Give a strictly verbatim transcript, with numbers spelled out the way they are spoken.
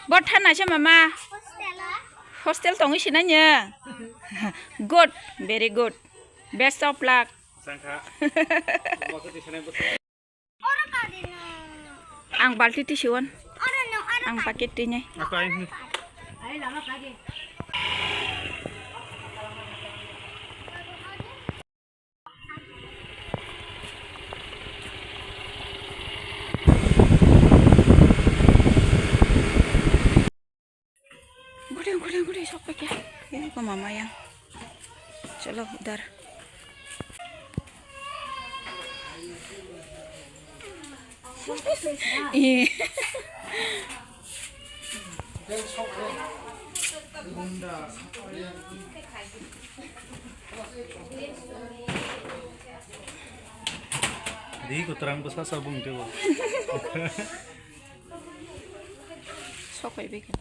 Bo thana se mama. Hostel tongwi sinai nyo. Good, very good. Best of luck. Ang balti tisiwon. Ang paket tinai. Gudeng, gudeng, gudeng, sok pakai. Ini kok mama yang. Chalo, udar. Iya. Di ko terang bwsa sa bung tebo. Sok bai bikhe.